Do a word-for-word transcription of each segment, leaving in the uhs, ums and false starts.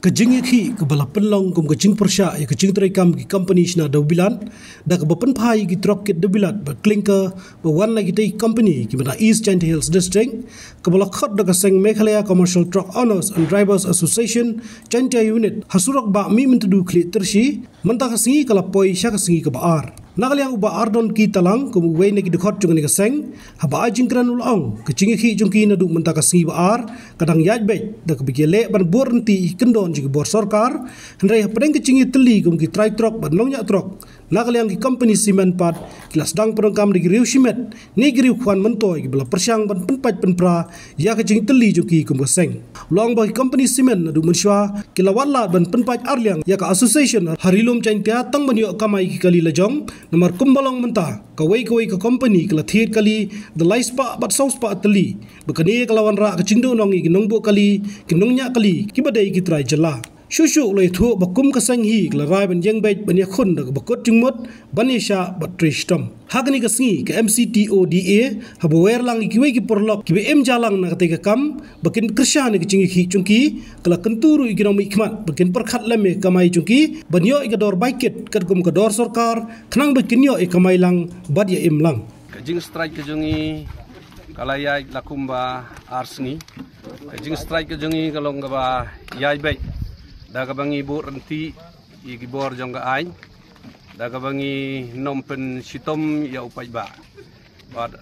Ka jingïakhih kaba la pynlong kum ka jingpyrshah ïa ka jingtrei kam ki company shna dewbilat, da kaba pynphai ïa ki trok kit dewbilat bad clinker ba wan na kitei ki company kiba na East Jaintia Hills District, kaba la khot da ka seng Meghalaya Commercial Truck Owners and Drivers Association, Jaintia Unit, ha surok Bah Mihmyntdu Khliehtishi, mynta ka sngi ka la poi sha ka sngi kaba ar. Na ka liang u Bah Ardon K. Talang kum uwei na ki dkhot jong kane ka seng, haba ai jingkren u la ong, ka jingïakhih jong ki naduh mynta ka sngi ba ar ka dang ïaid beit, da kaba ki ïaleh ban bud ryntih ïa ki kyndon jong ki bor sorkar, hynrei hapdeng ka jingïatylli kum ki trai trok bad nongñiah trok, na ka liang ki company simen pat ki la sdang pyndonkam da ki riew shimet ne ki riew khwan myntoi kiba la pyrshang ban pynpait pynpra ïa ka jingïatylli jong ki kum ka seng. U la ong ba ki company simen naduh mynshuwa ki la wad lad ban pynpait arliang ïa ka association ha Ri Lum Jaintia tang ban ïoh kamai ki kali lajong, namar kumba long mynta, kawei kawei ka company ka la thied kali da lai spah bad saw spah tylli, ba kane ka la wanrah ka jingduhnong ïa ki nongbuh kali, ki nongñiah kali kiba dei ki trai jylla. Shuh shuh u la ïathuh ba kum ka seng hi ka la rai ban ïeng beit ban ïakhun da kaba kut jingmut, ban ïashah bad trei shitom. Ha kane ka sngi ka M C T O D A haba wer lang ïa kiwei ki paralok kiba im ja lang na katei ka kam ba kin kyrshan ïa ka jingïakhih jong ki, ka la kyntu ruh ïa ki nongmihkhmat ba kin pyrkhat lem ïa ka kamai jong ki ban ïoh ïa ka dor bai kit katkum ka dor sorkar, khnang ba kin ïoh ïa ka kamai lang bad ïa im lang. Ka jingstrike ka jong ngi ka la ïaid la kumba ar sngi. Ka jingstrike ka jong ngi ka long kaba ïaid beit, da kaba ngi buh ryntih ïa ki bor jong ka aiñ, da kaba ngi nym pynshitom ïa u paidbah. Bad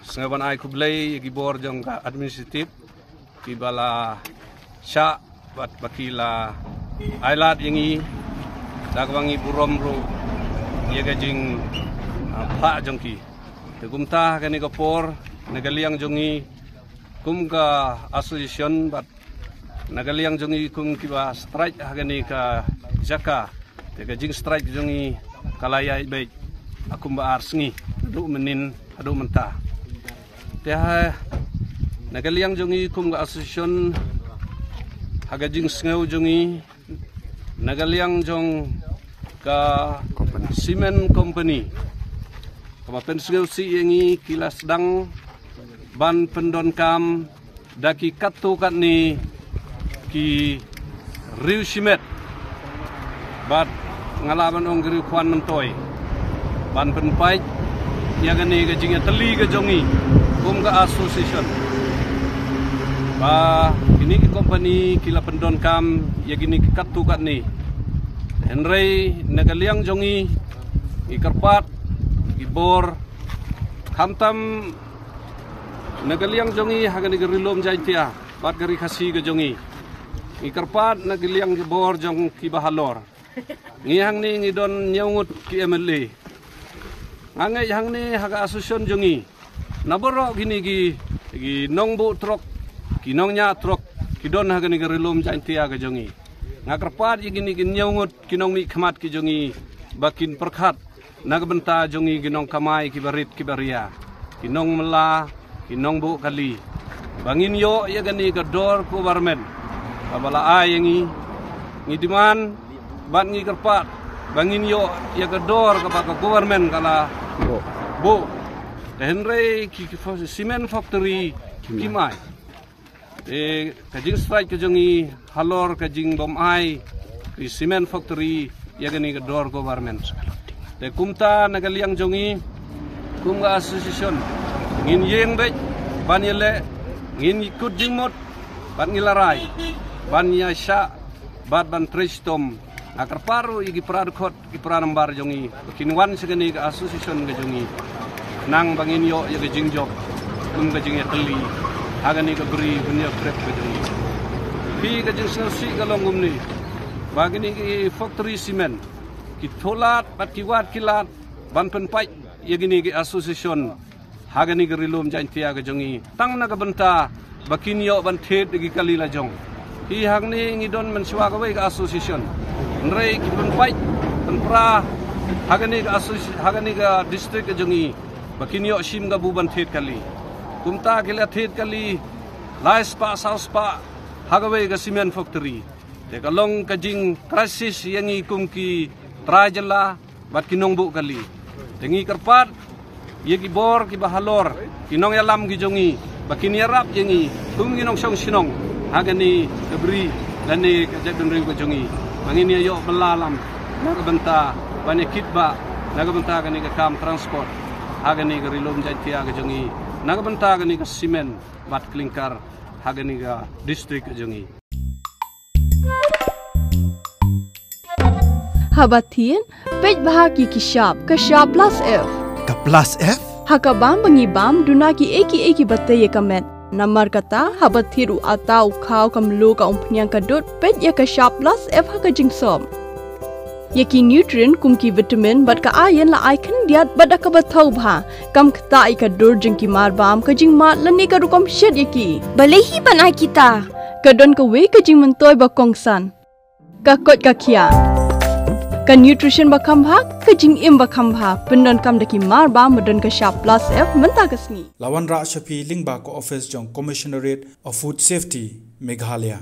sngew ban ai khublei ïa ki bor jong ka administrative kiba la shah bad ba ki la ai lad ïa ngi, da kaba ngi burom ruh ïa ka jing, ah, phah jong ki. Te kumta ha kane ka por, na ka liang jong ngi kum ka association bad na ka liang jong ngi kum kiba strike ha kane ka jaka, te ka jingstrike jong ngi ka la ïaid beit ha kumba ar sngi, haduh mynnin haduh mynta. Te ha, na ka liang jong ngi kum ka association, ha ka jingsngew jong ngi, na ka liang jong ka cement company, kaba pynsngewsih ïa ngi, ki la sdang ban pyndonkam da ki katto katne ki riew shimet bad nga lah ban ong ki riew khwan myntoi ban pynpait ïa kane ka jingïatylli ka jong ngi kum ka association. Ba kine ki company ki la pyndonkam ïa kine ki katto katne. Hynrei na ka liang jong ngi, ngi kyrpad, ngi bor, khamtam na ka liang jong ngi ha kane ka Ri Lum Jaintia bad ka Ri Khasi ka jong ngi, ngi kyrpad na ka liang ki bor jong kiba halor. Ngi hangne ngi don hynñiew ngut ki M L A. Nga ngeit hangne ha ka association jong ngi, na baroh kine ki, ki nongbuh trok, ki nongñiah trok, ki don ha kane ka Ri Lum Jaintia ka jong ngi. Nga kyrpad ïa kine ki hynñiew ngut ki nongmihkhmat ki jong ngi ba kin pyrkhat na ka bynta jong ngi ki nongkamai kiba rit kiba ria, ki nongmylla, ki nongbuh kali, ba ngin ïoh ïa kane ka dor government kaba la ai ïa ngi. Ngi demand bad ngi kyrpad ba ngin ïoh ïa ka dor kaba ka government ka la buh. Te hynrei ki, ki fo-, cement factory kim ai. Te ka jingstrike ka jong ngi halor ka jingbym ai ki cement factory ïa kane ka dor government. Te kumta na ka liang jong ngi kum ka association, ngin ïeng beit ban ïaleh, ngin kut jingmut bad ngi la rai ban ïashah bad ban trei shitom. Nga kyrpad ruh ïa ki para dkhot, ki para nambar jong ngi ba kin wan sha kane ka association ka jong ngi, khnang ba ngin ïoh ïa ka jingjop kum ka jingïatylli ha kane ka bri ban ïa krep ka jong ngi. Phi, ka jingsngewsih ka long kumne, ba kine ki factory cement ki thoh lad bad ki wad ki lad ban pynpait ïa kine ki association ha kane ka Ri Lum Jaintia ka jong ngi, tang na ka bynta ba kin ïoh ban thied ïa ki kali lajong. Hi hangne ngi don mynshuwa kawei ka association, hynrei ki pynpait pynpra ha kane ka associ-, ha kane ka district ka jong ngi ba kin ïoh shim kabu ban thied kali. Kumta ki la thied kali lai spah saw spah ha kawei ka cement factory. Te ka long ka jing crisis ïa ngi kum ki trai jylla bad ki nongbuh kali. Te ngi kyrpad ïa ki bor kiba halor, ki nongïalam ki jong ngi, ba kin ïarap ïa ngi kum ki nongshong shnong ha kane ka bri lane ka jaitbynriew ka jong ngi, ba ngin ïa ïoh bylla lam na ka bynta ban ïa kit ba na ka bynta kane ka kam transport ha kane ka Ri Lum Jaiñtia ka jong ngi, na ka bynta kane ka simen bad klinkar ha kane ka district ka jong ngi. Haba thied, peit bha ki ki shap, ka shap plus F. Ka plus F? Ha ka bam ba ngi bam, duna ki ei ki ei ki ba tei ïa ka met. Namar kata, haba thied u ata, u khaw, ka mluh, ka umphniang, ka dud, peit ïa ka shap plus F ha ka jingsop. Ïa ki nutrient kum ki vitamin bad ka iron la ai khyndiat bad da kaba thaw bha. Kam ktah ïa ka dur jong ki mar bam, ka jingmad lane ka rukom shet ïa ki. Balei hi ban ai kita? Ka don kawei ka jingmyntoi ba kongsan. Ka koit ka khiah. Ka nutrition ba kham bha, ka jingim ba kham bha. Pyndonkam da ki mar bam ba don ka shap plus F mynta ka sngi. La wanrah sha phi lyngba ka office jong Commissionerate of Food Safety, Meghalaya.